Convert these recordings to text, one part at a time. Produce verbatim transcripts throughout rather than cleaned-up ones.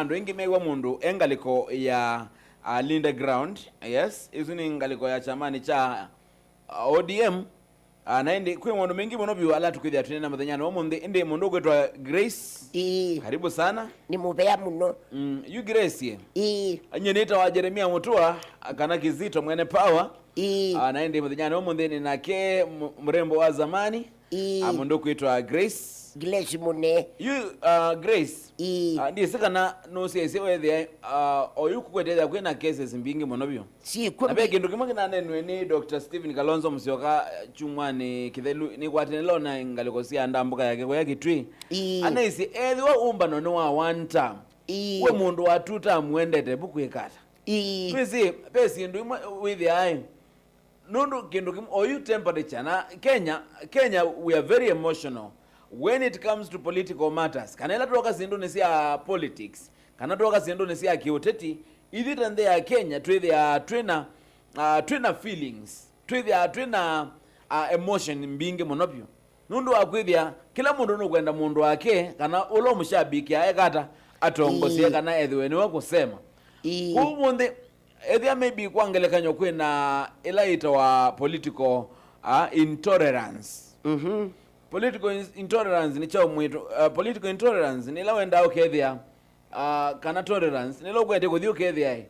andũ aingĩ mew'a mũndũ e ngalĩko ya, uh, Linda Ground. Yes, ĩsu nĩ ngalĩko ya kyamanĩ kya, uh, O D M. Ah, na ĩndĩ kwĩ maũndũ maingĩ mũno vyũ ala tũkwĩthĩa twĩnena mũthenyanĩ wa ũmũnthĩ. Ĩndĩ mũndũ ũkwĩtwa Grace, ĩĩ, karibu sana. Nĩ mũvea mũno. Mm, yu Grace, ĩĩ, nyie nĩtawa Jeremia Mũtua, kana Kizito Mwene Power. Ĩĩ. Ah, na ĩndĩ mũthenyanĩ wa ũmũnthĩ nĩ nake mũ-, mrembo wa zamani. Ĩĩ. Ah, mũndũ ũkwĩtwa Grace. Grace Mũne. Yu, ah, Grace. Ĩĩ. Ah, ndĩsĩ kana nũsyaisye wethĩa, ah, oyu kũkwetethya kwĩna cases mbingĩ mũno vyũ. Syĩkw'o na ve mbingĩ. Kĩndũ kĩmwe kĩnanenwe nĩ Doctor Stephen Kalonzo Musyoka, eh, kyumwanĩ kĩthelu, nĩkwatene lona ngalĩko sya ndambũka yake kũya Kitui. Ĩĩ. Anaisye ethĩwa ũmbano nĩ wa one term, ĩĩ, we mũndũ wa two term wendete vu kwĩka ata? Ĩĩ. Twĩsĩ, ve syĩndũ imwe wĩthĩae. Nũndũ kĩndũ kĩmwe, oyu temperature, na Kenya, Kenya, we are very emotional when it comes to political matters. Kana ĩla twoka syĩndũnĩ sya politics, kana twoka syĩndũnĩ sya kĩũteti, ithyĩ ta nthĩ ya Kenya twĩthĩaa twĩna, ah, twĩna feelings, twĩthĩaa twĩna, ah, emotion mbingĩ mũno vyũ. Nũndũ wa kwĩthĩa kĩla mũndũ nũkwenda mũndũ wake, kana ũla ũmũshabikĩa eka ata, atongosye, ĩĩ, kana ethĩwe nĩwe kũsema. Ĩĩ. Kwoou ũmũnthĩ, ethĩa maybe kwa ngelekany'o kwĩna ĩla yĩtawa political, ah, intolerance. Mhm. Political in-, intolerance nĩ kyaũ mwĩtũ? Ah, political intolerance nĩ ĩla wendaa ũkethĩa, ah, kana tolerance nĩ ĩla ũkwete kũthi ũkethĩa, ĩ,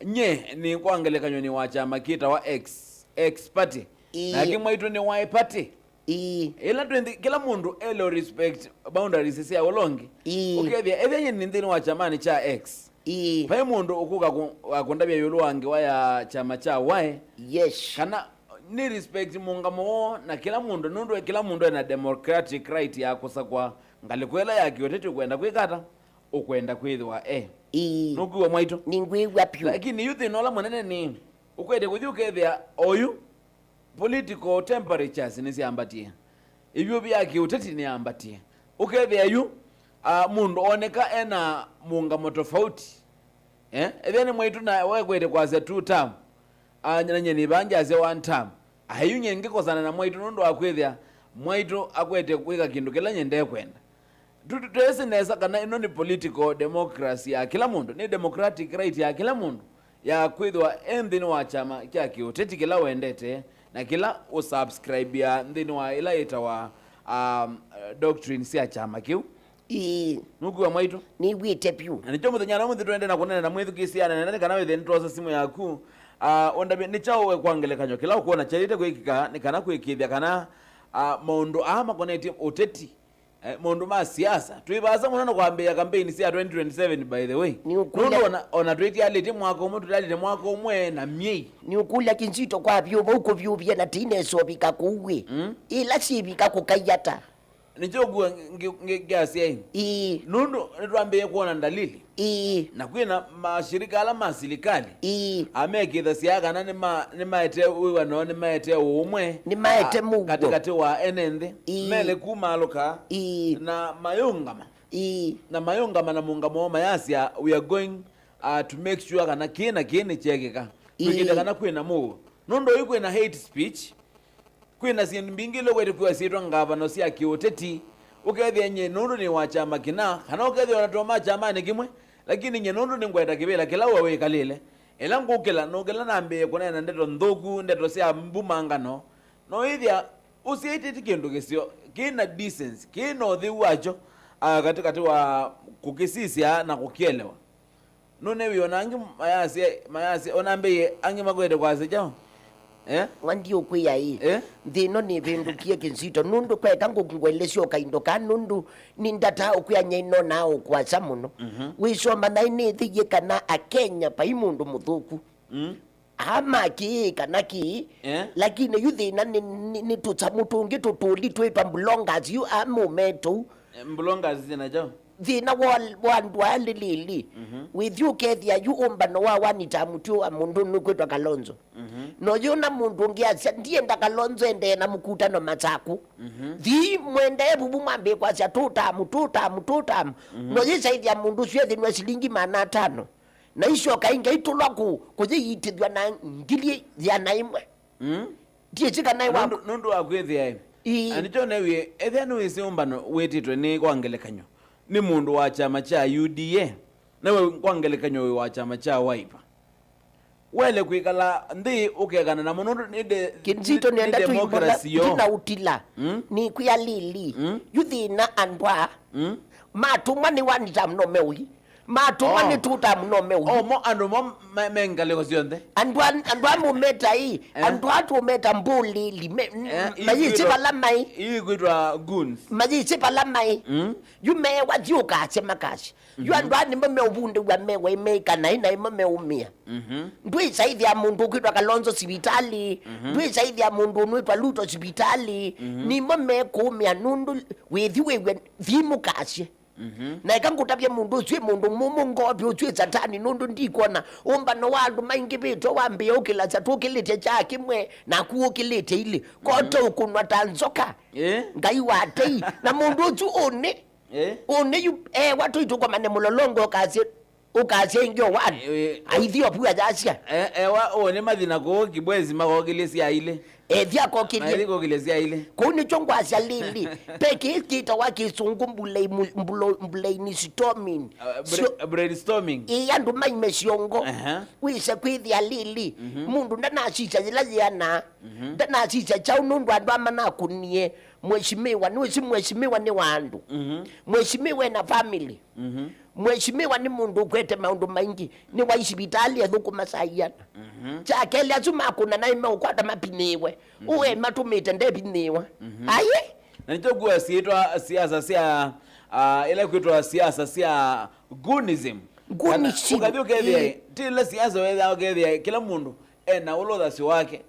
nye nĩ kwa ngelekany'o nĩ wa kyama kĩtawa X, X party. Ĩĩ. Nake mwaitũ nĩ wa Y party. Ĩĩ. Ĩla twĩ nthĩ, kĩla mũndũ ele respect boundaries sya ũla ũngĩ. Ĩĩ. Ũkethĩa, ethĩa nyie nĩ nthĩnĩ wa kyamanĩ kya X. Ĩĩ. Vai mũndũ ũkũka kũ-, wa kũndavya ĩũlũ wa ngewa ya kyama kya Y. Yes. Kana nĩ respect mũngamo woo na kĩla mũndũ, nũndũ kĩla mũndũ ena democratic right ya kũsakwa ngalĩko ĩla ya kĩũteti ũkwenda kwĩka ata, ũkwenda kwĩthĩwa e. Ĩĩ. Nũkwĩw'a mwaitũ? Nĩngwĩw'a vyũ. Lakini yu thĩna ũla mũnene nĩ, ũkwete kũthi ũkethĩa oyu, political temperatures nĩsyambatie, ĩvyũvĩ ya kĩũteti nĩyambatie. Ũkethĩa yu, ah, mũndũ oneka ena mũngamo tofauti. Eh? Ethĩa nĩ mwaitũ na wekwete kwasya two term, ah, na nyie nĩvangyasya one term. Ayu nyie ngĩkosana na mwaitũ nũndũ wa kwĩthĩa mwaitũ akwete kwĩka kĩndũ kĩla nyie ndekwenda. Tu-, tu-, twĩsĩ nesa kana ĩno nĩ political democracy ya kĩla mũndũ, nĩ democratic right ya kĩla mũndũ ya kwĩthĩwa e nthĩnĩ wa kyama kya kĩũteti kĩla wendete na kĩla ũsubscribea nthĩnĩ wa ĩla yĩtawa, um, doctrine sya kyama kĩu. Ĩĩ. Nũkwĩw'a mwaitũ? Nĩw'ĩte vyũ. Na nĩkyo mũthenya na mũnthĩ twende na kũnene na mwĩthukĩĩsya anene nĩ kana wĩthĩe nĩtwosa simũ yaku. Ah, ũndavye nĩ kyaũ we kwa ngelekany'o kĩla ũkwona kyaĩlĩte kwĩkĩka nĩ kana kwĩkĩĩthya kana, ah, maũndũ aa makonetye ũteti, eh, maũndũ ma siasa. Twĩ vaasa mũno na kwambĩĩa kambeini sya twenty twenty-seven, by the way. Nĩũkũlya. Nũndũ ona, ona twĩtialĩtye mwaka ũmwe, tũtialĩte mwaka ũmwe na myei. Nĩũkũlya Kizito kwa vyũ vau kũvyũvya na tinesa ũvika kũu ĩ. Mm. Ĩla syĩvika kũkai ata? Nĩkyo ngũa ngi-, ngi-, ngiasya ĩ. Ĩĩ. Nũndũ nĩtwambĩĩe kwona ndalili. Ĩĩ. Na kwĩna mashirika ala ma silikalĩ. Ĩĩ. Amekĩthasya kana nĩma-, nĩmaete wĩw'ano, nĩmaete ũũmwe, nĩmaete a, mũuo katĩkatĩ wa ene nthĩ. Ĩĩ. Mele kumaalũka. Ĩĩ. Na mayũngama. Ĩĩ. Na mayũngama na mũngamo woo mayasya, "We are going, uh, to make sure kana kĩĩ na kĩĩ nĩkyekĩka." Ĩĩ. Kwĩkĩte kana kwĩna mũuo. Nũndũ oyu kwĩna hate speech. Kwĩna syĩndũ mbingĩ ila ũkwete kwĩwa syĩtwa ngavano sya kĩũteti, ũkethĩa nyie nũndũ nĩ wa kyama kĩna, kana ũkethĩa ona tũma kyamanĩ kĩmwe, lakini nyie nũndũ nĩngwenda kĩvĩla kĩla we wĩkalĩle. Ĩla ngũkĩla, nũkĩla nambĩĩe kũneena ndeto nthũku, ndeto sya mbumangano, no ĩthĩa ũsyaĩtye ti kĩndũ kĩseo, kĩ na decency, kĩ na ũtheu wakyo, ah, katĩkatĩ wa kũkĩsisya na kũkĩelewa. Nũnewie ona angĩ mayasya, mayasya, ona mbei angĩ makwete kwasya kyaũ? Eh? Wa ndiũkwĩa ĩ. Eh? Nthĩ ĩno nĩvĩndũkie Kizito, nũndũ kweka ngũngwelesya ũkaindo kaa, nũndũ nĩndataa ũkwĩa nyie nonaa ũkwasya mũno. Mhm. Wĩsoma naĩ nĩthĩie kana Akenya vai mũndũ mũthũku. Mm. Ama kĩĩ kana kĩĩ, eh, lakini yu thĩna nĩ, nĩ, nĩ tũsamũ tũngĩ tũtũli twĩtwa bloggers yu a mũmetou. Eh, bloggers thĩna kyaũ? Thĩna wa, wa andũ aa lĩlĩlĩ. Mhm. Wĩthi ũkethĩa yu ũmbano wa wanita mũtyo wa mũndũ nũkwĩtwa Kalonzo. Mhm. No yona mũndũ ũngĩ asya, "Ndienda Kalonzo endee na mũkutano Masaku." Mhm. Thi mwendee vuvu mwambĩe kwasya, "Tũtamu, tũtamu, tũtamu." Mhm. No yĩsaithya mũndũ ũsu ethinwe silingi maana atano. Na icoka ingĩ itũlwa kũ, kũyĩitĩthw'a na ngili yĩana ĩmwe. Mm. Ndiĩsĩ kana ĩ wa nũndũ, nũndũ wa kwĩthĩa ĩ. Ĩĩ. Na nĩkyo newie, ethĩa nĩwĩsĩ ũmbano wĩtĩtwe nĩ kwa ngelekany'o nĩ mũndũ wa kyama kya U D A, Nawe kwa ngelekany'o wĩ wa kyama kya Wiper. Wele kwĩkala nthĩ ũkekana namo nũndũ nĩ de-, Kĩnzito nĩ, nĩ nenda tũimbola democracy yo. Ndina utila. Mm? Nĩkwĩa Lili. Mm? Yu thĩna andũ aa. Mm? Matũmwa nĩ one term no meũi. Matũmwa Oh. nĩ two term no meũi. Oh, mo andũ mo me, me ngalĩko syonthe. Andũ a, andũ a mũmeta ĩ, Eh. andũ a tũmeta mbũlĩli. Me, Eh, mayĩsĩ ikwĩtwa, vala mai. Ikwĩtwa goons. Mayĩsĩ vala mai. Mm? Yu mewa thiũkasye makasye. Yu andũ aa nĩmo meũvundĩw'a mewa ĩmeĩka naĩ na ĩmo meũmĩa. Mhm. Ndwĩsaĩthĩa mũndũ ũkwĩtwa Kalonzo sivitalĩ, ndwĩsaĩthĩa mũndũ ũnwĩtwa Ruto sivitalĩ, nĩmo mekũũmĩa nũndũ wĩthi wĩw'e thimũ kasye. Mhm. Na eka ngũtavye mũndũ ũsu ĩ mũndũ mũmũ ngovi ũsu ĩ satani nũndũ ndikwona ũmbano wa andũ maingĩvĩtwe wambĩĩa ũkĩlasya tũkĩlĩtye kyaa kĩmwe naku ũkĩlĩtye ilĩ. Kote ũkũnwa ta nzoka. Eh? Ngai wa tei. Na mũndũ ũsu ũnĩ Eh? Ũnĩ yu ewa tũitũkomane mũlolongo ũkasye, ũkasye ingĩ owani. Eh, eh. Aithi opu ayasya. Eh, ewa ũnĩ mathi na kũũ Kibwezi makokĩlye sya ilĩ. Ethi akokĩlye. Maithi kokĩlye sya ilĩ. Kũu nĩkyo ngwasya Lili. Pe kĩĩ kĩtawa kĩsũngũ mbulei mu-, mbulo-, mbulei ni storming. Uh, bra-, Sio- brainstorming. Ĩĩ andũ maime syongo. Aha. Wĩse kwĩthĩa Lili. Mhm. Mũndũ ndanasisya yĩla yĩana. Mhm. Ndanasisya kyaũ nũndũ andũ aa manakũnie. Mheshimiwa, nĩwĩsĩ mheshimiwa nĩ wa andũ. Mhm. Mheshimiwa ena family. Mhm. Mheshimiwa nĩ mũndũ ũkwete maũndũ maingĩ. Nĩ wa isivitalĩ ethũkũma saa iana. Mhm. Kya kelĩ asu makũna naĩ meũkwata mapinĩĩwe. Mhm. Ũwe matũmĩte ndepinĩĩwa. Mhm. Aye. Na nĩkyo kuwa siĩtwa siasa sya, ah, ila kwĩtwa siasa sya goonism. Goonism. Kana ũkathi ũkethĩa, ĩĩ. Ti ila siasa wethaa ũkethĩa kĩla mũndũ ena ũla ũthasyo wake.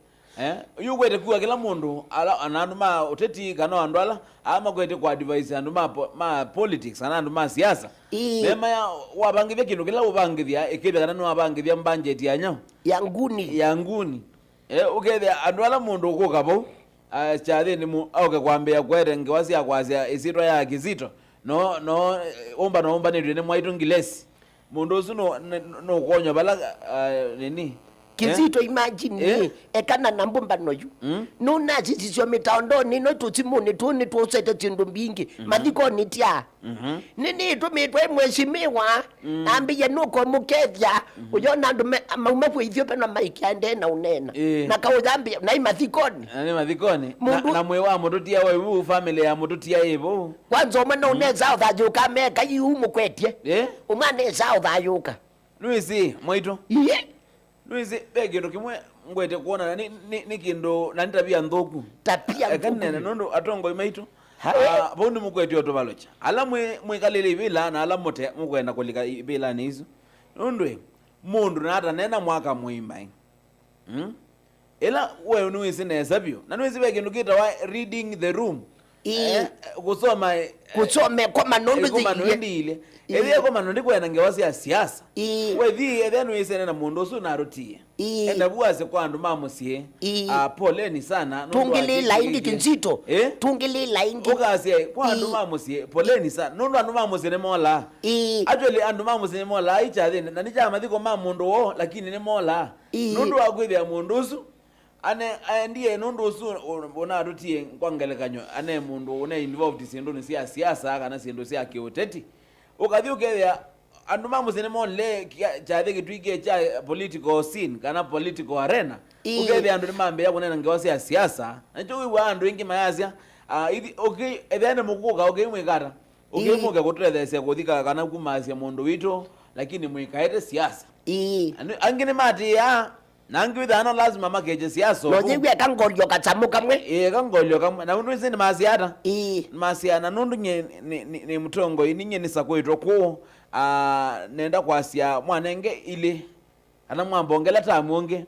Eh, yu kwete kuwa kĩla mũndũ ala, ana andũ ma ũteti kana andũ ala aa makwete kũ advise andũ ma po-, ma politics kana andũ ma siasa. Ĩĩ. Memaya wavangĩthya kĩndũ kĩla ũvangĩthya ĩkĩthya kana nĩwavangĩthya mbanjeti ya nyau. Ya nguni. Ya nguni. Eh, ũkethĩa andũ ala mũndũ ũkũka vau, ah, kyathĩnĩ mu-, aũke kwambĩĩa kwete ngewa sya kwasya ĩsyĩtwa ya Kizito. No, no, eh, ũmba no ũmbanĩtw'e nĩ mwaitũ Ngilesi. Mũndũ ũsu nũ-, nũ-, nũkwonywa vala, ah, nini? Kizito, eh? Imagine, eh? Ekana na mbũmbano yu. Mm. Nũnasisisyo mĩtaondonĩ ĩno tũsimũnĩ tũũ nĩtwosete syĩndũ mbingĩ. Mhm. Mathikonĩ tya. Mhm. Nĩnĩtũmĩtwe mheshimiwa, mm, ambĩie nũkomũkethya, mhm, ũyona andũ me-, mauma kwĩ Ethiopia na maikĩa ndee na ũneena. Ĩĩ. Na kaũyambĩa, na imathikonĩ. Na nĩ mathikonĩ. Mũndũ na, na mwĩ wa mũtũtia wa ivu, family ya mũtũtia ĩvo. Kwanza ũmwe no, mm, nesa ũthayũka meka yu mũkwetye. Eh? Ũmwe nesa ũthayũka. Nĩwĩsĩ, mwaitũ? Iye. Nĩwĩsĩ, ve kĩndũ kĩmwe ngwete kwona, na nĩ, nĩ, nĩ kĩndũ, na nĩ tabia nthũku. Tabia nthũku. Eka nene, nũndũ atongoi maitũ, hai, ah, vau nĩmũkwetio tũvalũkya. Ala mwĩ, mwĩkalĩle ivĩla, na ala mũte, mũkwenda kũlika ivĩlanĩ isu. Nũndũ ĩ, mũndũ na atanena mwaka mũima ĩ. Mm? Ĩla we nĩwĩsĩ nesa vyũ. Na nĩwĩsĩ ve kĩndũ kĩtawa reading the room. Ĩĩ. Eh, kusoma, eh, kusoma ĩkomano, eh, ĩkomano ndiilye. Ĩĩ. Ethĩa ĩkomano ndikwenda ngewa sya siasa. Ĩĩ. Wethi, ethĩa nĩwĩsene na mũndũ ũsu narũtie. Ĩĩ. Enda vu asye kwa andũ ma mũsyĩ. Ĩĩ. Ah, poleni sana. Nũndũ wa tũngĩlĩla ĩngĩ kĩnzito. Eh? Tũngĩlĩla ĩngĩ. Ũkasye kwa andũ, ĩĩ, ma mũsyĩ, poleni sana. Nũndũ andũ ma mũsyĩ nĩmolaa. Ĩĩ. Actually, andũ ma mũsyĩ nĩmolaa ikyathĩnĩ. Na nĩ kya mathiko ma mũndũ woo, lakini nĩmolaa. Ĩĩ. Nũndũ wa kwĩthĩa mũndũ ũsu, ane, aendie nũndũ ũsu ũ-, ũnatũtie kwa ngelekany'o, ane mũndũ ũne involved syĩndũnĩ sya siasa kana syĩndũ sya kĩũteti. Ũkathi ũkethĩa andũ ma mũsyĩ nĩmonile kya-, kyathĩ kĩtw'ĩke kya political scene kana political arena. Ĩĩ. Ũkethĩa andũ nĩmambĩĩa kũneena ngewa sya siasa. Nakyo wĩw'aa andũ aingĩ mayasya, ah, ithi-, ũkĩ-, ethĩa nĩ mũkũka, ũkĩimwĩkata. Ũkĩmũke kũtũtetheesya kũthika kana kumaasya mũndũ witũ, lakini mũikaete siasa. Ĩĩ. Anu-, angĩ nĩmatĩĩaa, na angĩ wĩthaa no lazima makekye siasa. No ũvũ. Yĩw'e kangolyo katamũ kamwe. Ĩĩ, kangolyo kamwe. Na ũndũ ĩsĩ nĩmaasya ata? Ĩĩ. Nĩmaasya, na nũndũ nyie nĩ, nĩ, nĩ mũtongoi, ninyie nĩsakwĩtwe kũũ, ah, nenda kwasya mwanenge ilĩ. Kana mwambongela tamu ũngĩ,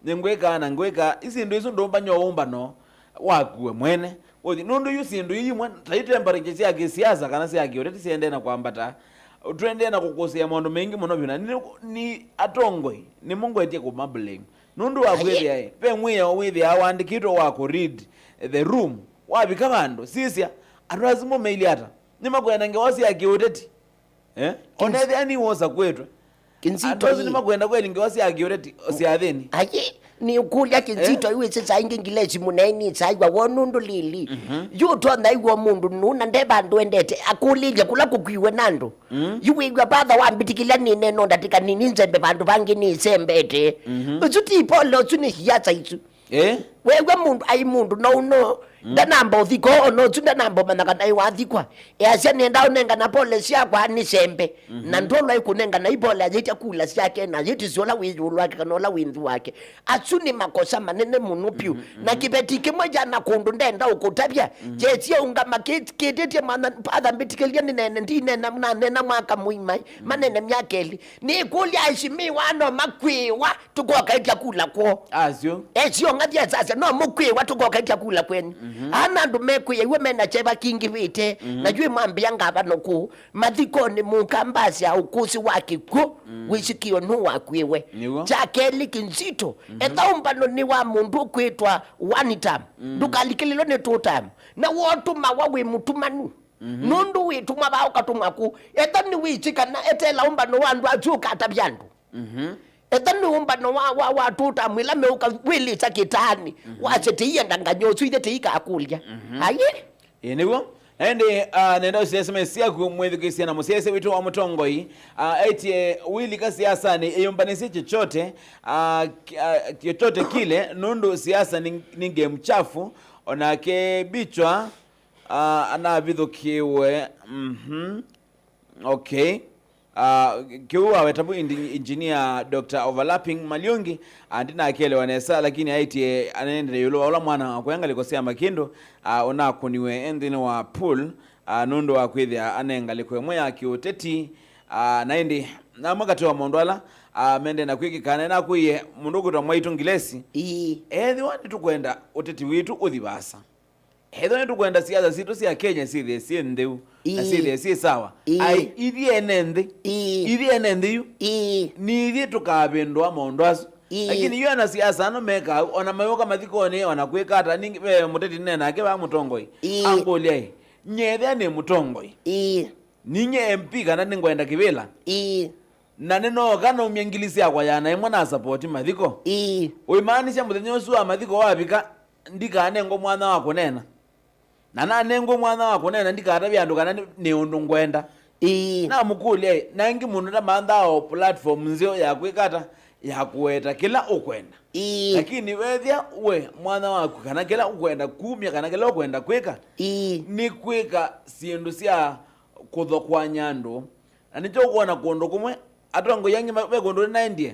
nĩngwĩka na ngwĩka, isyĩndũ isu ndũmbany'a ũmbano waku we mwene. Ũthi, nũndũ yu syĩndũ ii imwe, ta yu temperature sya kĩsiasa kana sya kĩũteti syendee na kwambata, twendee na kũkũsĩa maũndũ maingĩ mũno vyũ, na nĩ, nĩ atongoi, nĩmo ngwetye kũmablame. Nũndũ wa kwĩthĩa, ve mwĩao wĩthĩaa waandĩkĩtwe wa kũ read the room, wavika vandũ, sisya, andũ asu mo meilye ata? Nĩmakwenda ngewa sya kĩũteti? Eh? Ona ethĩa nĩwosa kwĩtwe. Kĩnzito andũ asu ĩĩ. Nĩmakwenda kweli ngewa sya kĩũteti syathĩnĩ? Aye, nĩũkũlya Kĩnzito, eh? Yu ĩsĩ saa ingĩ ngilesi mũnene nĩsaĩwa woo nũndũ lili. Mhm. Yu ũtonya ĩw'a mũndũ nũna nde vandũ endete, akũlĩlye kũla kũkwiwe na andũ. Mm. Yu wĩw'a vatha wambĩtĩkĩlya nĩneno ndatĩka nini nzembe vandũ vangĩ nĩsembete. Mhm. Ũsu ti pole, ũsu nĩ siasa isu. Eh? Weew'a mũndũ, ai mũndũ no ũno, mm, ndanamba ũthikwa, o na ũsu ndanamba ũmanya kana ĩwathikwa. Easya nĩenda ũnengana pole syakwa nĩsembe. Mhm. Na ndolwa ĩkũnengana ipole ayĩtya kula syake na ayĩtĩsya ũla wĩ ĩũlũ wake kana ũla wĩ nthĩ wake. Asu nĩ makosa manene mũno vyũ. Mhm, mhm. Na kĩveti kĩmwe kyana kũndũ ndenda ũkũtavya, mhm, kyesya ũngama kĩ-, kĩtĩtye mwana, patha mbĩtĩkĩlya nĩnene, ndinena, nanena mwaka mũima, mhm, manene myaka ĩlĩ. Nĩkũlya aheshimiwa no makwĩwa tũkokaĩtya kula kwoo. Asyo. Esio ng'athi esasya, no mũkwĩwa tũkokaĩtya kula kwenyu. Mhm. Ana andũ mekwĩa iwe mena kyeva kingĩvĩte, mhm, na yu mwambĩa ngavano kũu. Mathikonĩ mũka mbasi ya ũkũsĩ wa kĩkw'ũ, mm, wĩsikĩo nũwakwĩwe. Nĩw'o. Kya kelĩ Kĩnzito, mhm, etha ũmbano nĩ wa mũndũ ũkwĩtwa one term. Mm. Ndũkalikĩlĩlwe nĩ two term. Na wotũmawa wĩ mũtumanu. Mhm. Nũndũ wĩtũmwa vaa ũkatũmwa kũ. Etha nĩwĩsĩ kana etela ũmbano wa andũ asu ũkatavya andũ. Mhm. Etha nĩ ũmbano wa, wa, wa tũtamu ĩla meũka wĩlĩsa kĩtaanĩ, mhm, wasye tĩienda ngany'a ũsu ithe tĩikakũlya. Mhm. Aye? Ĩĩ, nĩw'o. Na ĩndĩ, ah, nenda ũsĩ S M S syaku mwĩthukĩĩsya na mũsyaĩĩsya witũ wa mũtongoi, ah, aĩtye wilika siasanĩ ĩyũmbanĩsye chochote, ah, ki-, ah, chochote kile, nũndũ siasa ni, ni game chafu, onake Bichwa, ah, anavithũkĩwe. Mhm. Okay. Ah, kĩu waweta vu indi-, engineer Doctor Overlapping Maliungi, ah, ndinakĩelewa nesa, lakini aĩtye anendelee ĩũlũ wa ũla mwana wakwĩa ngalĩko sya makĩndũ, ah, ũnakũniwe e nthĩnĩ wa pool, ah, nũndũ wa kwĩthĩa ane ngalĩko ĩmwe ya kĩũteti, ah, na ĩndĩ namwe katĩ wa maũndũ ala, ah, mendee na kwĩkĩka, na nakũie mũndũ ũkwĩtwa Mwaitũ Ngilesi, ĩĩ, ethĩwa nĩtũkwenda ũteti witũ ũthi vaasa. Ethĩwa nĩtũkwenda siasa sitũ sya Kenya syĩthĩe syĩ ntheu, na ĩĩ, syĩthĩe syĩ sawa, ĩĩ, ai, ithyĩ ene nthĩ, ĩĩ, ithyĩ ene nthĩ yu, ĩĩ, nĩ ithyĩ tũkavĩndũa maũndũ asu. Ĩĩ. Lakini yu anasiasa ano mekaa, ona mayũka mathikonĩ, ona kwĩka ata, ningĩ ve mũteti nene nake vaa mũtongoi. Ĩĩ. Angũlya ĩ, nyethĩa nĩ mũtongoi. Ĩĩ. Ninyie M P kana nĩngwenda kĩvĩla? Ĩĩ. Na nĩnooka naumya ngili syakwa yana ĩmwe na sapoti mathiko. Ĩĩ. Ũimaanisya mũthenya ũsu wa mathiko wavika, ndikanengwe mwanya wa kũneena? Na nanengwe mwanya wa kũneena, ndikatavye andũ kana nĩ, nĩ ũndũ ngwenda. Ĩĩ. Namũkũlya-ĩ, na ĩngĩ mũndũ ndamanthaa o platform nzeo ya kwĩka ata, ya kũweta kĩla ũkwenda. Ĩĩ. Lakini wethĩa we mwanya waku kana kĩla ũkwenda kumya kana kĩla ũkwenda kwĩka, ĩĩ, nĩ kwĩka syĩndũ sya kũthokoany'a andũ. Na nĩkyo ũkwona kũndũ kũmwe, atongoi angĩ ma-, ve kũndũ nĩnaendie,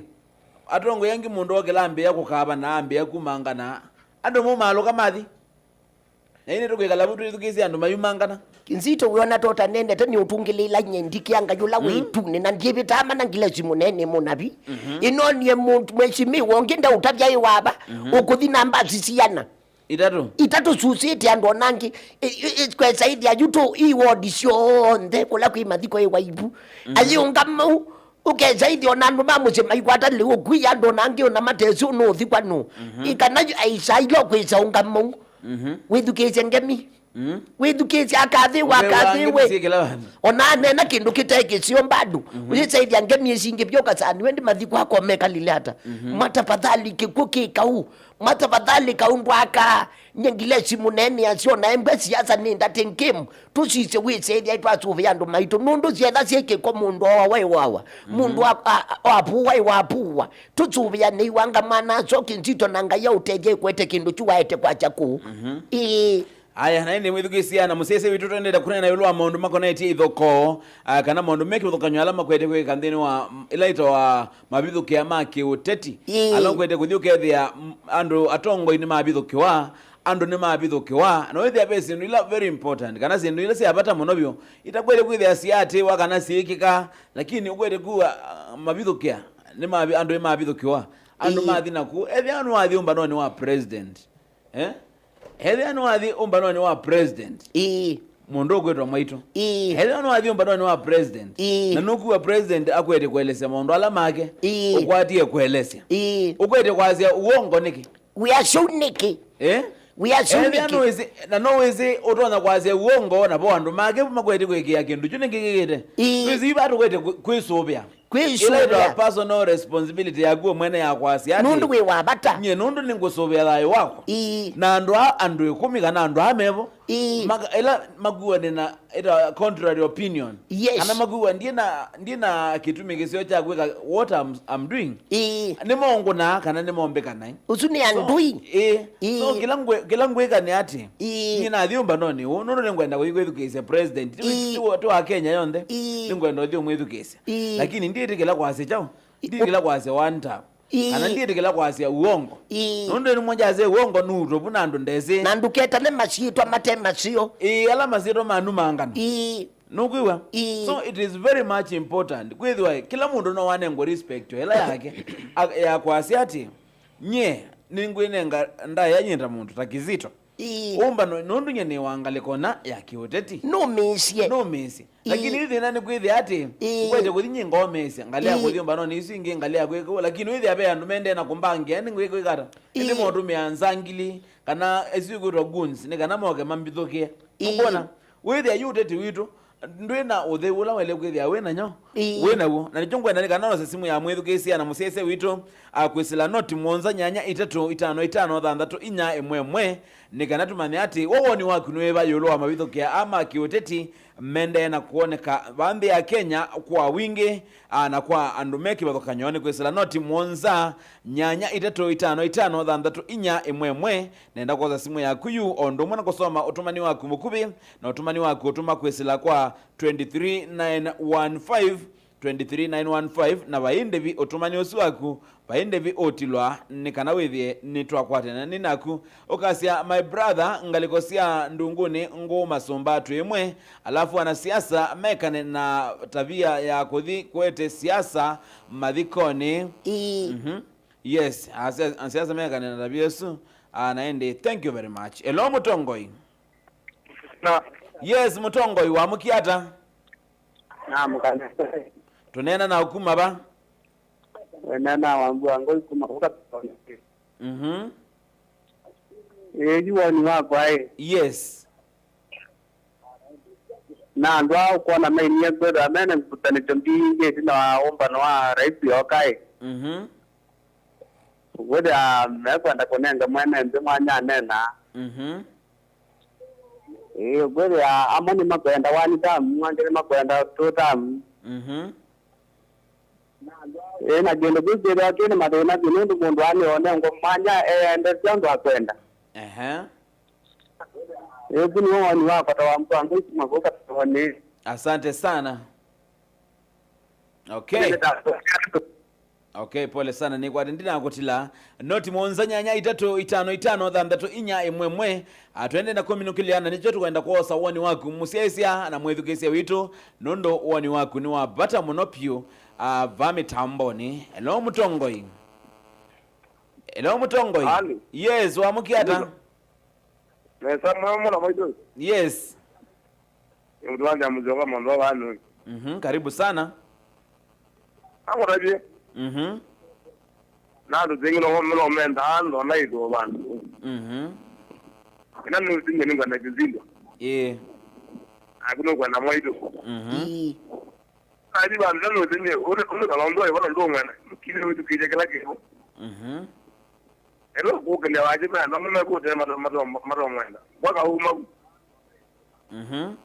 atongoi angĩ mũndũ okĩla ambĩĩa kũkava na ambĩĩa kumangana, andũ mumaalũka mathi. Na ĩndĩ tũkwĩkala vu twĩthukĩĩsye andũ mayumangana. Kĩnzito wĩona tota nendete nĩ ũtũngĩlĩĩla nye ndikĩa Ngai ũla, mm, wĩ ĩtunĩ, na ndyĩvĩtaa mana ngilesi mũnene mũnavi. Mhm. Ĩnonie mũndũ mweshimiwa ũngĩ ndaũtavya ĩ wava, mhm, ũkũthi na mbasi siana. Itatũ. Itatũ susĩte andũ ona angĩ, i-, i-, i-, kwesa ĩthĩa yu tũ i wodi syonthe kũla kwĩ mathiko ĩ waivu. Mhm. Ayĩũngamau, ũkesa ĩthĩa ona andũ ma mũsyĩ maikwata lĩu ũkwia andũ ona angĩ ona matesĩ nũũthikwa nũ. Mhm. Ĩ kana yu aisa ila ũkwĩsa ũngamau. Mhm. Wĩthukĩĩsye ngemi. Mhm. Wĩthukĩĩsye akathĩwa, akathĩwe. Ona anena kĩndũ kĩte kĩseo bado. Mhm. Ũyĩsa ĩthĩa ngemi ĩsingĩ vyũ kasani wendi mathiko akomekalile ata. Mhm. Matafadhali kĩkw'ũ kĩ kau. Matafadhali kaũndũ aka, nye ngilesi mũnene asyo na embwe siasa nĩ ndati ngimu. Tũsisye wĩsethya twasũvĩa andũ maitũ. Nũndũ syetha syĩ kĩko mũndũ oawa ĩwawa. Mhm. Mũndũ a-, a-, a-, apũwa ĩwapũwa. Tũsũvĩanĩiwanga mwana asyo Kĩnzito na Ngai aũtethye ĩkwete kĩndũ kyu waete kwakya kũu. Mhm. Ĩĩ. Aya, na ĩndĩ mwĩthukĩĩsya na mũsyaĩĩsya witũ tũendete kũneena ĩũlũ wa maũndũ makonetye ithokoo, ah, kana maũndũ me kĩvathũkany'o ala makwete kwĩka nthĩnĩ wa, mm, ĩla ĩtawa mavithũkĩa ma kĩũteti. Ĩĩ. Ala ũkwete kũthi ũkethĩa, mm, andũ atongoi nĩmavithũkĩwa, andũ nĩmavithũkĩwa, na wĩthĩa ve syĩndũ ila very important, kana syĩndũ ila sya vata mũno vyũ, itakwete kwĩthĩa siatĩwa kana syĩkĩka, lakini ũkwete kuwa, ah, mavithũkĩa, nĩmavi-, andũ nĩmavithũkĩwa, andũ, ĩĩ, mathi naku, ethĩa nĩwathi ũmbanonĩ wa president. Eh? Ethĩa nĩwathi ũmbanonĩ wa president, ĩĩ, mũndũ ũkwĩtwa Mwaitũ. Ĩĩ. Ethĩa nĩwathi ũmbanonĩ wa president, ĩĩ, na nũkuwa president akwete kũelesya maũndũ ala make, ĩĩ, ũkwatie kũelesya. Ĩĩ. Ũkwete kwasya uongo nĩkĩ? Wĩa syũ nĩkĩ? Eh? Wĩa syũ, ethĩa nĩkĩ? Nũĩsĩ, na no wĩsĩ ũtonya kwasya uongo, na vo andũ make makwete kwĩkĩa kĩndũ kyu nĩkĩkĩkĩte. Ĩĩ. Twĩsĩ yu vaa tũkwete kwĩ-, kwĩsũvĩa. Ĩla ĩtawa personal responsibility yaku we mwene ya kwasya atĩ, nũndũ wĩ wa vata. Nyie nũndũ nĩngũsũvĩa thayũ wakwa. Ĩĩ. Na andũ aa andũ ĩkũmi kana andũ aa mevo. Ĩĩ. Maka-, ĩla makuwa nĩ na ĩtawa contrary opinion. Yes. Kana makuwa ndiĩ na, ndiĩ na kĩtumi kĩseo kya kwĩka what I'm, I'm doing. Ĩĩ. Nĩmongũnaa kana nĩmombĩka naĩ. Ũsu nĩ andũi. Ĩĩ. Ĩĩ. So kĩla ngwĩ-, kĩla ngwĩka nĩ atĩ, ĩĩ, niĩ nathi ũmbanonĩ ũũ, nũndũ nĩngwenda kũthi kwĩthukĩĩsya president. Ti, ĩĩ, ti wa, ti wa Kenya yonthe. Ĩĩ. Nĩngwenda ũthi ũmwĩthukĩĩsya. Ĩĩ. Lakini ndiĩtĩkĩla kwasya kyaũ? Ndiĩtĩkĩla kwasya one term. Ĩĩ. Kana ndiĩtĩkĩla kwasya uongo. Ĩĩ. Nũndũ nĩmwenjasya uongo nũtovu na andũ ndesĩ. Na ndũketane masyĩtwa mate maseo. Ĩĩ, ala masyĩtwa manumangana. Ĩĩ. Nũkwĩw'a? Ĩĩ. So it is very much important kwĩthĩwa kĩla mũndũ no wanengwe respect ĩla yake, a-, ya kwasya atĩ, nyie nĩngwĩnenga ndaĩa nyie ta mũndũ ta Kizito. Ĩĩ. Ũmbano nũndũ nyie nĩ wa ngalĩko na ya kĩũteti. Nũmĩĩsye. Nũmĩĩsye. Ĩĩ. Lakini yu thĩna nĩ kwĩthĩa atĩ, ĩĩ, ngwete kũthi nyie ngomĩĩsya, ngalea, ĩĩ, kũthi ũmbanonĩ isu ingĩ, ngalea kwĩka ũu, lakini wĩthĩa ve andũ mendee na kũmbangĩa, nĩ ngwĩka ata? Ĩndĩ, ĩĩ, maũtũmĩa nzangili, kana isu ikwĩtwa goons, nĩ kana moke mambithũkĩe. Ĩĩ. Nũkwona? Wĩthĩa yu ũteti witũ, ndwĩ na ũtheu ũla waĩle kwĩthĩa wĩ nanyo, ĩĩ, wĩ naw'o. Na nĩkyo ngwenda nĩ kana nose simũ ya mwĩthukĩĩsya na mũsyaĩĩsya witũ, a, kwĩsĩla noti mũonza nyanya itatũ itano itano thanthatũ inya ĩmwe ĩmwe, nĩ kana tũmanye atĩ wo woni waku nĩ wĩva ĩũlũ wa mavithũkĩa aa ma kĩũteti mendee na kwoneka vaa nthĩ ya Kenya kwa wingĩ, a, na kwa andũ me kĩvathũkany'o nĩ kwĩsĩla noti mũonza nyanya itatũ itano itano thanthatũ inya ĩmwe ĩmwe. Nenda kwosa simũ yaku yu o ũndũ ũmwe na kũsoma ũtũmani waku mũkuvĩ, na ũtũmani waku ũtũma kwĩsĩla kwa twenty three nine one five, twenty three nine one five, na vai ndĩvi ũtũmani ũsu waku, vai ndĩvi ũtilwa, nĩ kana wĩthĩe nĩtwakwatana nĩ naku. Ũkasya, "My brother, ngalĩko sya ndungunĩ ngũũ masũmba twĩ ĩmwe, alafu anasiasa mekane na tavia ya kũthi kũete siasa mathikonĩ." Ĩĩ. Mhm. Yes, asia-, anasiasa mekane na tavia ĩsu. Ah, na ĩndĩ, thank you very much. Hello, Mũtongoi. Na. Yes, Mũtongoi, wamũkie ata? Namũkana. Tũneena na kuma va? Wena na wambua ngoi kuma kuka. Mhm. Ĩĩ, yu woni wakwa ĩ. Yes. Na andũ aa ũkwona mainie kwĩthwa mena ngwatanĩsyo mbingĩ ĩtina wa ũmbano wa rais yoka ĩ. Mhm. Kwĩthĩa mekwenda kũnenga mwene nthĩ mwanya anena. Mhm. Ĩĩ, kwĩthĩa amwe nĩmakwenda one term, angĩ nĩmakwenda two term. Mhm. Ĩĩ, na kĩndũ kĩu kĩthĩwa kĩna mathĩna vyũ nũndũ mũndũ anĩonengwa mwanya eendesya ũndũ akwenda. Ehe. Ĩĩ, ũsu nĩw'o woni wakwa ta wambua ngoi kuma kũu Katoni. Asante sana. Okay. Okay, pole sana. Nĩkwate ndinakũtila. Noti mũonza nyanya itatũ itano itano thanthatũ inya ĩmwe ĩmwe. Ah, twende na kũminũkĩlya, na nĩkyo tũkwenda kwosa woni waku mũsyaĩĩsya na mwĩthukĩĩsya witũ, nũndũ woni waku nĩ wa vata mũno piũ, ah, va mĩtambonĩ. Hello, Mũtongoi. Hello, Mũtongoi. Hali. Yes, wamũkie ata? Nesa, mwe mũna mwaitũ. Yes. Nĩ mũtũanzĩa mũsyoka mũndũ wa vanũ. Mhm, karibu sana. Akũtavye. Mhm. Na andũ tingĩ no, no mendaa ndona ĩtũ vandũ. Mhm. Ĩna nũsinye nĩngwenda kĩsilwa. Ĩĩ. Aku nũkwenda mwaitũ. Mhm. Ĩĩ. Athi vandũ ta nũtĩnĩ, ũnĩ, ũnĩ kalonzo ĩvo na ndũng'wenda, kĩlĩ wĩtũkĩlya kĩla kĩvo. Mhm. Ĩla ũkũkĩlya wakye me andũ amwe mekũtee mato-, mato-, matong'wenda. Mpaka uma vu. Mhm.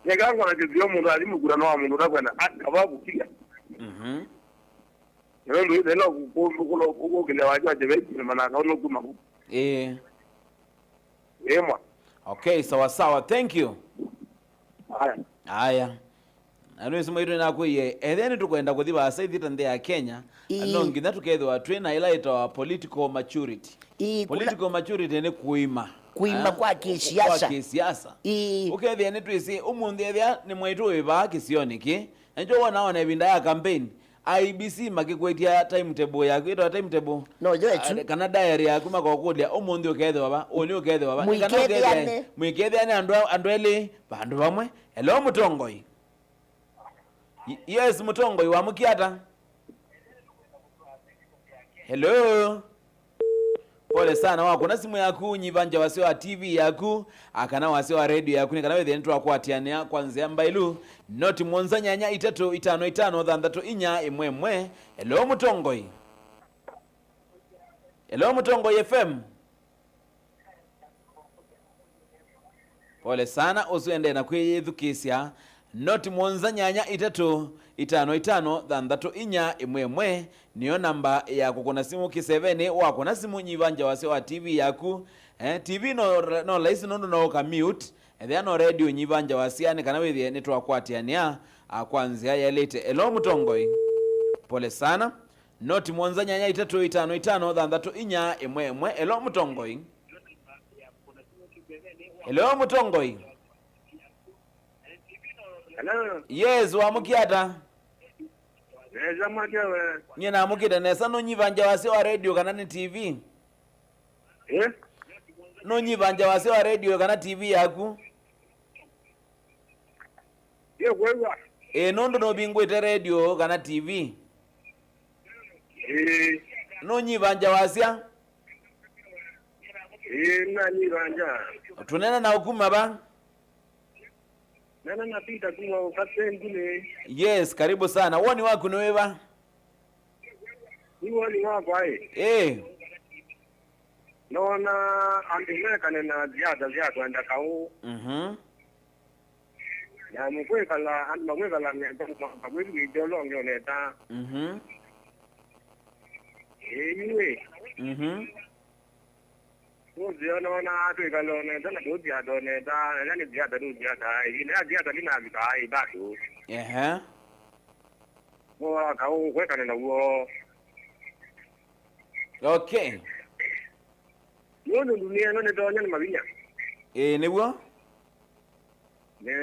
Nĩka ngona kĩsio mũndũ athi mũkutano wa mũndũ ũtakwenda, akava kũkilya. Mhm. Ĩla ũndũ ĩthela ũkũkĩlya wakye wa kĩveti, manaka ũnũkuma vu. Ĩĩ. Ĩĩ mwa. Okay, sawa sawa. Thank you. Aya. Aya. Na nĩwĩsĩ mwaitũ nĩnakwĩie, ethĩa nĩtũkwenda kũthi vaasa ithyĩ ta nthĩ ya Kenya, ĩĩ, no nginya tũkethĩwa twĩ na ĩla ĩtawa political maturity. Ĩĩ, kũla- Political maturity nĩ kũima. Kũima, eh, kwa kĩsiasa. Kwa kĩsiasa. Ĩĩ. Ũkethĩa nĩtwĩsĩ, ũmũnthĩ ethĩa nĩ mwaitũ wĩ vaa kĩsionĩ kĩ, na nĩkyo wona ona ĩvinda ya campaign, I E B C makĩkwĩtya timetable yaku, ĩtawa timetable? No, yo ĩsu. Ah, kana diary yaku makokũlya, ũmũnthĩ ũkethĩwa va, ũnĩ ũkethĩwa va. Nĩ kana mũikethĩane. Ũkethĩa, mũikethĩane andũ, andũ elĩ vandũ vamwe. Hello, Mũtongoi. Y-, yes, Mũtongoi, wamũkie ata? Hello? Pole sana, wakũna simũ yaku, nyiva nza wasya wa T V yaku, a, kana wasya wa radio yaku, nĩ kana wĩthĩe nĩtwakwatĩanĩa kwa nzĩa mbailu. Noti mũonza nyanya itatũ itano itano thanthatũ inya ĩmwe ĩmwe. Hello, Mũtongoi. Hello, Mũtongoi F M. Pole sana, ũsu endee na kwĩyĩthukĩĩsya. Noti mũonza nyanya itatũ itano itano thanthatũ inya ĩmwe ĩmwe nĩyo namba ya kũkũna simũ kĩsevenĩ. Wakũna simũ, nyiva nza wasya wa T V yaku. Eh, T V no, no laisi nũndũ no ũka mute. Ethĩa no radio, nyiva nza wasya nĩ kana wĩthĩe nĩtwakwatĩanĩa, a, kwa nzĩa yaĩlĩte. Hello, Mũtongoi. Pole sana. Noti mũonza nyanya itatũ itano itano thanthatũ inya ĩmwe ĩmwe. Hello, Mũtongoi. Hello, Mũtongoi. Hello. Yes, wamũkie ata? Nesa, mwake we. Nyie namũkĩte nesa. Nũnyiva nza wasya wa radio kana nĩ T V? Eh? Nũnyiva nza wasya wa radio kana T V yaku? Ye kwĩw'a. Ĩĩ, nũndũ nũvingũĩte radio kana T V. Ĩĩ. Nũnyiva nza wasya? Ĩĩ, nanyiva nza. Tũneena na ũkuma va? Nena na Peter kuma Ukasenguni. Yes, karibu sana. Woni waku nĩ wĩva? Nĩ woni wakwa ĩ. Ĩĩ. Nona andũ mekane na siasa sya kwenda kaũ. Mhm. Na mũkwĩkala, andũ makwĩkala nesa, makwĩthukĩĩsya ũla ũngĩ o nesa. Mhm. Ĩĩ, yu ĩ. Mhm. Nũseo nona twĩkala o nesa na tũsiasa o nesa, na ĩla nĩ siasa tũsiasa, ĩvinda ya siasa linavikaa ĩ bado. Ehe. Mo waka ũkwekana naw'o. Okay. Nũndũ ndunia ĩno nĩtonya nĩ mavinya. Ĩĩ, nĩw'o. Ne,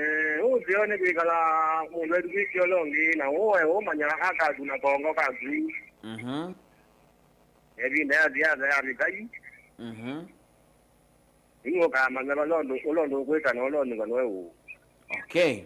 ũseo nĩ kwĩkala mũndũ ethukĩĩsye ũla ũngĩ, na ũe ũmanya akakuna kongo kaku. Mhm. Ĩvinda ya siasa yavika yu. Mhm. Yu ũkamanya vala ũndũ, ũla ũndũ ũkwĩka na ũla ũnĩka nĩwe ũũ. Okay.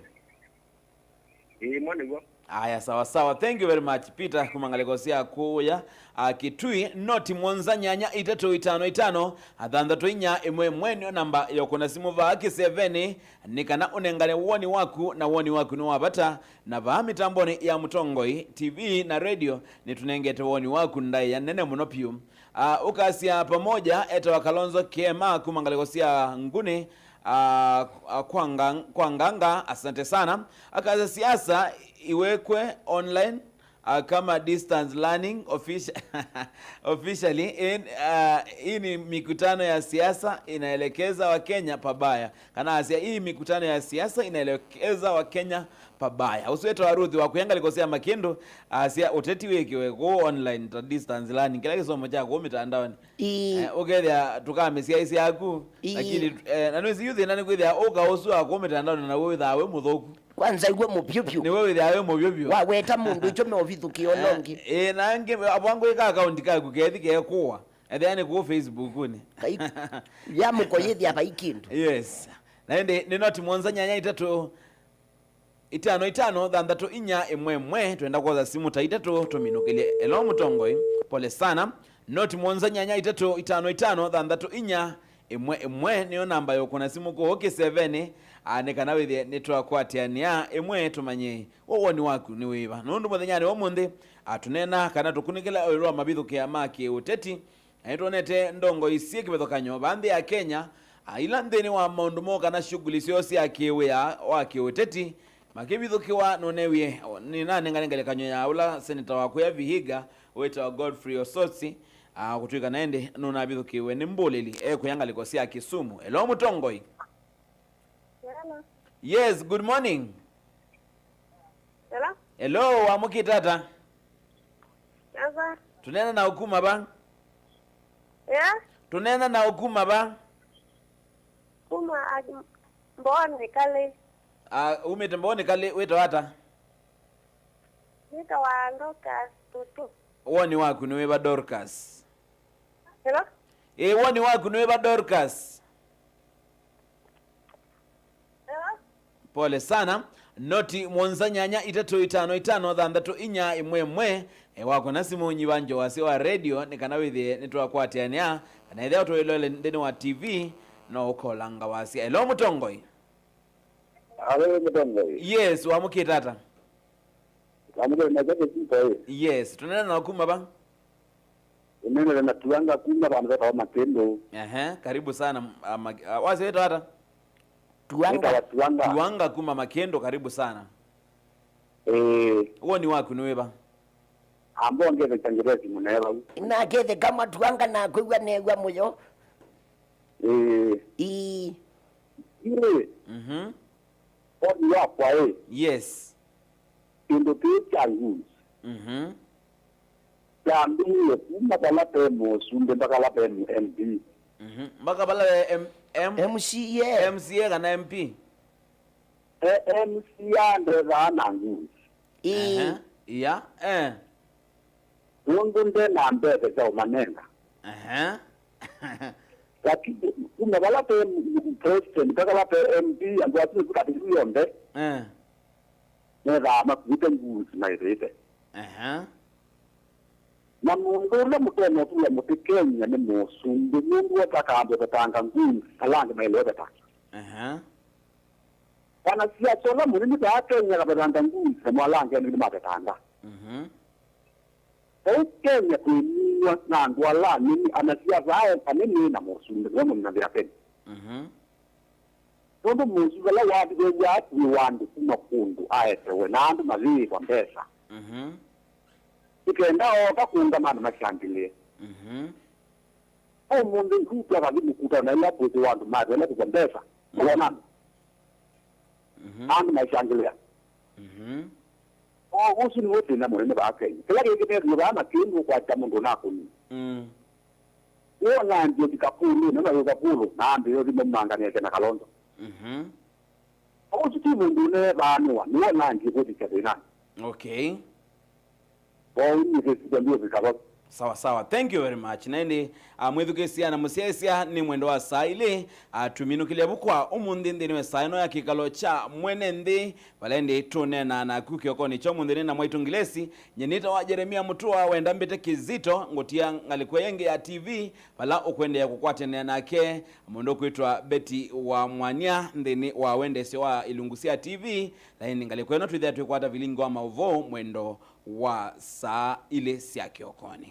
Ĩĩ, mo nĩw'o. Aya, sawa sawa. Thank you very much, Peter, kuma ngalĩko sya kũya, a, Kitui. Noti mũonza nyanya itatũ itano itano, a, thanthatũ inya ĩmwe ĩmwe nĩyo namba ya ũkũna simũ vaa kĩsevenĩ, nĩ kana ũnengane woni waku, na woni waku nĩ wa vata. Na vaa mĩtambonĩ ya Mũtongoi, T V na radio, nĩtũnengete woni waku ndaĩa nene mũno vyũ. Ah, ũkasya pamoja, etawa Kalonzo Kema kuma ngalĩko sya Nguni, ah, ah, kwa Nga-, kwa Nganga, asante sana. Akasya siasa iwekwe online, ah, kama distance learning offici-, officially. In, ah, hii ni mikutano ya siasa inaelekeza Wakenya pabaya. Kana asya, "Hii mikutano ya siasa inaelekeza Wakenya pabaya." Ũsu wĩtawa Ruth wa kũya ngalĩko sya Makĩndũ, asya, "Ũteti wĩkĩwe kũũ online ta distance learning, kĩla kĩsomo kya kũũ mĩtandaonĩ." Ii. Eh, ũkethĩa tũkamĩsyaĩsya aku, ii, lakini, eh, na nĩwĩsĩ yu thĩna nĩ kwĩthĩa ũka ũsu wa kũũ mĩtandaonĩ naw'o wĩthaa wĩ mũthũku. Kwanza iwe mũvyũ vyũ. Nĩwe wĩthĩaa wĩ mũvyũ vyũ. Waweta mũndũ icho meovithũkĩa ũla ũngĩ. Eh, eh, na angĩ, avo angĩ wĩka akaunti kaku kethi kekũwa. Ethĩa nĩ kũũ Facebook-unĩ. Kai-, ya mũko yĩthĩa vai kĩndũ. Yes. Na ĩndĩ nĩ noti mũonza nyanya itatũ, itano itano, thanthatũ inya ĩmwe ĩmwe, twenda kwosa simũ ta itatũ, tũminũkĩlye. Hello, Mũtongoi. Pole sana. Noti mũonza nyanya itatũ, itano itano, thanthatũ inya ĩmwe ĩmwe, nĩyo namba ya ũkũna simũ kũũ kĩsevenĩ, a, nĩ kana wĩthĩe nĩtwakwatĩanĩa ĩmwe tũmanye woni waku nĩ wĩva. Nũndũ mũthenyanĩ wa ũmũnthĩ, a, tũneena kana tũkunĩkĩla ĩũlũ wa mavithũkĩa ma kĩũteti, na nĩtwonete ndongoi syĩ kĩvathũkany'o vaa nthĩ ya Kenya, a, ila nthĩnĩ wa maũndũ moo kana shughuli syoo sya kĩwĩa wa kĩũteti, makĩvithũkĩwa. Nũneewie, nĩnanengane ngelekany'o ya ũla seneta wa kũya Vihiga wĩtawa Godfrey Osotsi, a, kũtw'ĩka na ĩndĩ nũnavithũkĩwe nĩ mbũlĩli e kũya ngalĩko sya Kisumu. Hello, Mũtongoi. Hello. Yes, good morning. Hello. Hello, wamũkĩte ata? Nesa. Tũneena na ũkuma va? Yeah. Tũneena na ũkuma va? Kuma a-, Mbooni Kalĩ. Ah, umĩte Mbooni Kalĩ, wĩtawa ata? Nĩtawa Dorcas Tutu. Woni waku nĩ wĩva, Dorcas? Hello? Ĩĩ, woni waku nĩ wĩva, Dorcas? Hello? Pole sana. Noti mũonza nyanya itatũ itano itano thanthatũ inya ĩmwe ĩmwe, e, wakũna simũ nyiva njo wasya wa radio nĩ kana wĩthĩe nĩtwakwatĩanĩa, kana ethĩwa tũilole nthĩnĩ wa T V, no ũkolanga wasya. Hello, mũtongoi. Alo, mũtongoi. Yes, wamũkĩte ata? Wamũkĩte na kete sipo, eh. Yes, tũneena na kuma va? Ũnenele na Tuanga kuma vandũ vetawa Makĩndũ. Ehe, karibu sana, m-, a, Mak-, a, wasya wĩtawa ata? Tuanga. Nĩtawa Tuanga. Tuanga kuma Makĩndũ, karibu sana. Eh. Woni waku nĩ wĩva? Ambongetheka ngĩvesi mũnee vau. Naketheka Matuanga na kwĩw'a neew'a mũyo. Eh. Ii. Ii. Mhm. Woni wakwa, eh. Yes. Kĩndũ kĩĩ kya goons. Mhm. Kyambĩĩe kuma vala ve mũsumbĩ mpaka vala ve M P. Mhm. Mpaka vala ve M-, M-, M C A. M C A kana M P? E, M C A ndethaa na goons. Ĩĩ. Ehe. Ia, eh. Nũndũ nde na mbesa sya ũmanenga. Ehe. Lakini kuma vala ve president mpaka vala ve M P, andũ asu nĩsu katĩkũ yonthe. Eh. Methaa makuĩte goons maĩvĩte. Ehe. Na mũndũ ũla mũtena ũtũla mũtĩ Kenya nĩ mũsumbĩ, nũndũ we ndakamba ũvetanga goons ala angĩ maĩle ũvetanga. Ehe. Wanasiasa ũla mũnini vaa Kenya akavetanga goons, namo ala angĩ nĩmavetanga. Mhm. Vau Kenya twĩminwa na andũ ala anini, anasiasa aa anini na mũsumbĩ nĩwe mũnina thĩna Kenya. Mhm. Nũndũ mũsumbĩ vala wathi weew'aa akuĩwa andũ kuma kũndũ aetewe na andũ mayĩĩva mbesa. Mhm. Nĩ kenda ooka kũũngama andũ masangĩlĩe. Mhm. Ũmũnthĩ Ruto akathi mũkutano na ĩla mbũsĩ wa andũ matwele kũva mbesa. Mhm. Wona andũ? Mhm. Andũ maisangĩlĩa. Mhm. O, ũsu nĩw'o thĩna mũnene vaa Kenya. Kĩla kĩngĩ nethĩwe vaa na kĩndũ kwakya mũndũ nakũni. Mm. Wona ndio Kapulu, nona yo Kapulu, na ambe yo thimo mangania na Kalonzo. Mhm. Ũsu ti mũndũ ũneevaanĩwa, nĩwona ndio kũthikya thĩnanĩ. Okay. Kwa hiyo, ndio vikava. Sawa sawa, thank you very much. Na ĩndĩ, ah, mwĩthukĩĩsya na mũsyaĩĩsya, nĩ mwendo wa saa ilĩ, ah, tũminũkĩlya vu kwa ũmũnthĩ nthĩnĩ wa saa ĩno ya kĩkalo kya mwene nthĩ, vala ĩndĩ tũneena naku kĩokonĩ kya ũmũnthĩ nĩ na mwaitũ Ngilesi, nyie nĩtawa Jeremia Mũtũa, wenda mbĩte Kĩzito, ngũtia ngalĩko ĩngĩ ya T V, vala ũkwendeea kũkwatanĩa nake mũndũ ũkwĩtwa Betty wa Mwania nthĩnĩ wa wendesyo wa ilungu sya T V, na ĩndĩ ngalĩko ĩno twĩthĩa twĩkwata vilingi wa maũvoo mwendo wa saa ilĩ sya kĩokonĩ.